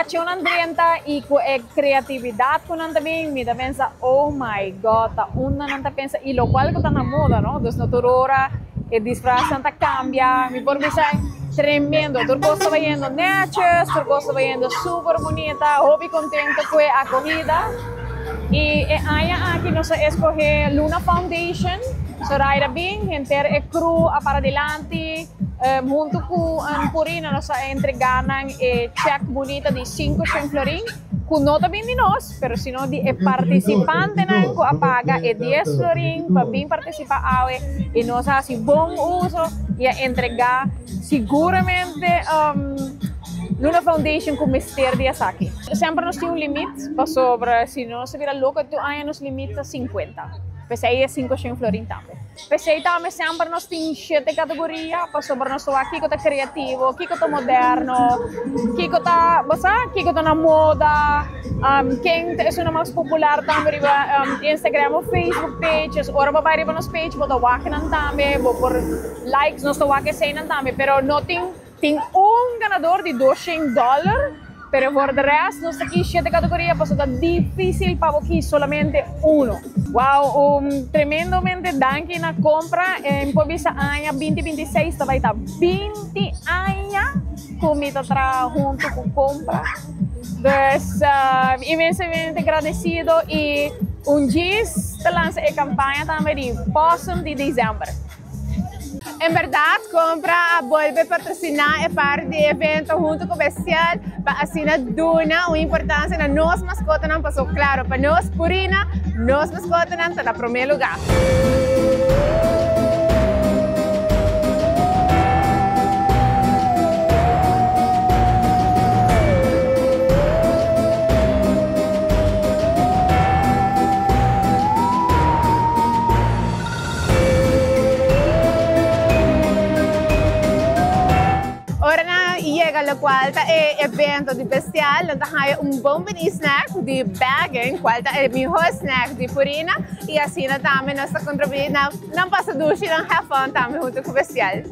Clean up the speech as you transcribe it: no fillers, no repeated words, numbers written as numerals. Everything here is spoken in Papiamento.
kachónan drenta i ku e kreatividat ku nan ta bin, mi ta pensa, oh my God, ta unda nan ta pensa i lokual ku ta na moda, no? Dus no tur ora e disfrasnan ta kambia. Mi por bisa tremendo, tur kos ta bayendo nètjes, tur kos ta bayendo super bunita, hopi kontento ku e akohida. I e aña aki nos a eskohé Luna Foundation, Soraida bin, henter e crew a para dilanti. Huntu ku Purina nos a entregá nan e chèk bunita di 500 florin, ku no ta bin di nos, pero sino di e partisipantenan ku a paga e dies florin pa bin partisipá awe i nos a hasi bon uso i a entregá siguramente Luna Foundation ku mester di esaki. Semper nos tin un limit pasobra si nos a bira loko tur aña nos limit ta sinkuenta, p'esei e 500 florin tambe. P'esei tambe semper nos tin shete kategoria pasobra nos ta wak kiko ta kreativo, kiko ta moderno, kiko ta, bo sa, kiko ta na moda, ken ta esun mas popular tambe riba Instagram of Facebook page. Ora bo bai riba nos page bo ta wak nan tambe, bo por like, nos ta wak eseinan tambe, pero no tin. Tin un ganador di 200 dollar, pero voor de rest nos ta kies shete categoria pasobra ta dificil pa bo kies solamente uno. Wow, un tremendomente danki na compra. Mi por bisa aña 2026 ta bay ta 20 aña cu mi ta traha hunto cu compra. Dus inmensamente gradecido y un djis ta lansa e campaña tambe di Possum di december. En berdad Compra a bolbe patrociná e parti di e evento hunto cu Bestial pa asina duna un importancia na nos mascotanan paso claro pa nos Purina nos mascotanan ta na prome lugar. Ora nan yega locual ta e evento di Bestial, nan ta haya un bon bini snack di Bagging, cual ta e mihor snack di Purina, y asina tambe nos ta contribui na nan pasa dushi, nan have fun tambe hunto cu Bestial.